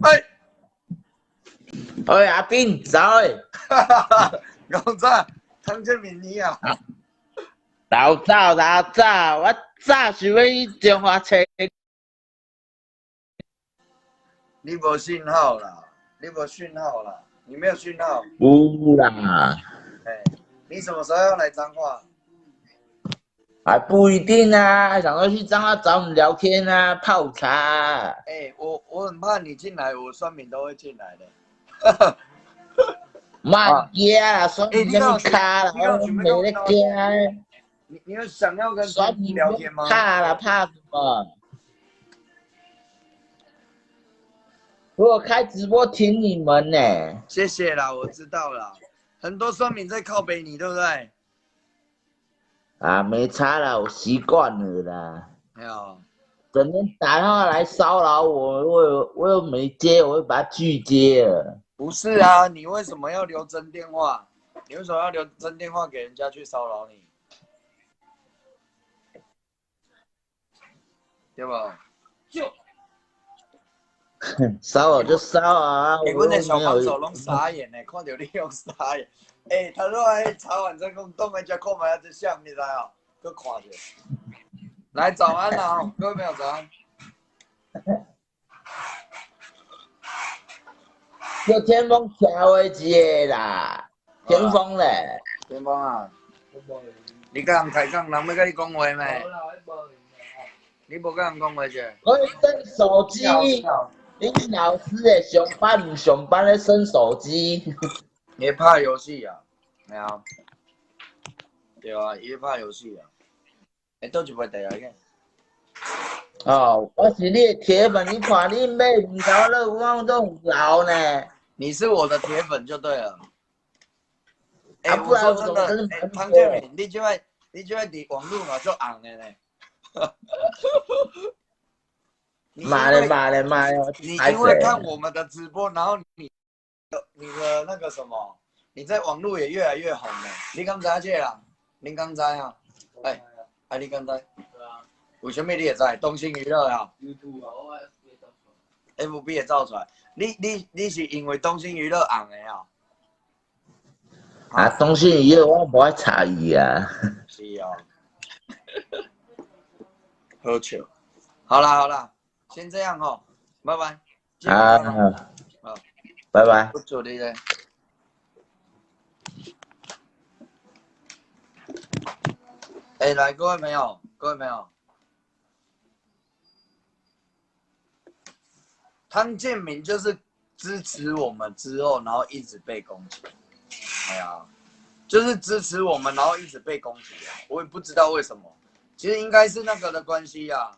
哎，喂，阿斌，早欸。老早，汤建明你好。老早老早，我早想欲去中华揣。你无信号啦，你无讯号啦，你没有讯号。有啦。哎，你什么时候要来彰化？还不一定啊，想说去彰化找你聊天啊，泡茶。哎，我很怕你进来，我酸民都会进来的。莫惊啦，酸民啥物卡啦，我袂咧惊。你有想要跟酸民聊天吗？怕啦，怕什么？我开直播听你们呢。谢谢啦，我知道了，很多酸民在靠北你，对不对？啊，没差啦，我习惯了啦。没有，整天打电话来骚扰我，我又没接，我又把他拒接了。不是啊，你为什么要留真电话？你为什么要留真电话给人家去骚扰你？对吧？就骚扰就骚扰啊！欸，阮的小帮手拢傻眼呢，看到你拢傻眼。欸，他说欸，查完这讲，当下才看觅这相，你知哦？阁看著。来，早安啦，各位朋友早安。叫天风徛话一个啦，天风咧。天风啊，你佮人开讲，人欲佮你讲话咩？你无佮人讲话者？我咧耍手机。你老师咧上班毋上班咧耍手机？你拍游戏啊？没有。对啊，伊咧拍游戏啊。欸，倒一杯茶来个。哦，我是你的铁粉，你看你买毋到乐，我拢有老呢。你是我的铁粉就对了。欸，啊，不然我说真的，欸，汤建明，你这摆伫网路嘛足红的呢。妈嘞妈嘞妈嘞！你因为看我们的直播，然后你的那个什么，你在网路也越来越红了。你敢知这个人？你敢知啊？哎，哎，你敢知？对啊。为什么你会知？东森娱乐啊。 YouTube 啊，我 FB 会走出来。你是因为东森娱乐红的啊？啊，东森娱乐我无爱插伊啊。是哦。好笑。好啦好啦，先这样哦，拜拜。啊，好，拜拜。不做你咧。哎，来，各位朋友，各位朋友，汤建明就是支持我们之后，然后一直被攻击。哎呀，就是支持我们，然后一直被攻击啊！我也不知道为什么，其实应该是那个的关系啊，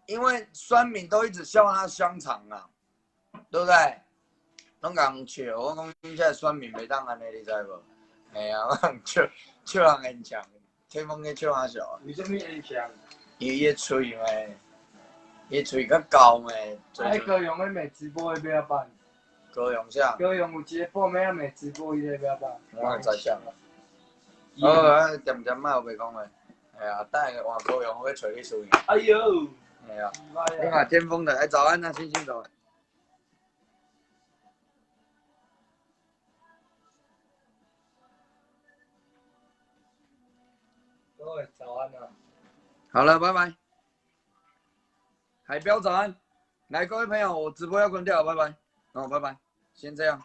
因为酸民都一直笑他香肠啊，对不对？拢共笑，我讲这个酸民袂当按呢，你知无？嘿啊，我笑笑人烟肠，天风咧笑啥笑？为什么烟肠？因为伊的喙嘛，伊喙较厚嘛。啊，高雄咧骂直播的欲怎办？高雄啥？高雄有一个报名骂直播，伊咧欲怎办？我会知啥？好，啊，恬恬仔有袂讲话。哎呀，等下换高雄，我去揣你输赢。哎呦！哎呀，你看天风的，哎，早安啊，星星早安。各位早安啊！好了，拜拜。海标早安，来，各位朋友，我直播要关掉了，拜拜。哦，拜拜，先这样。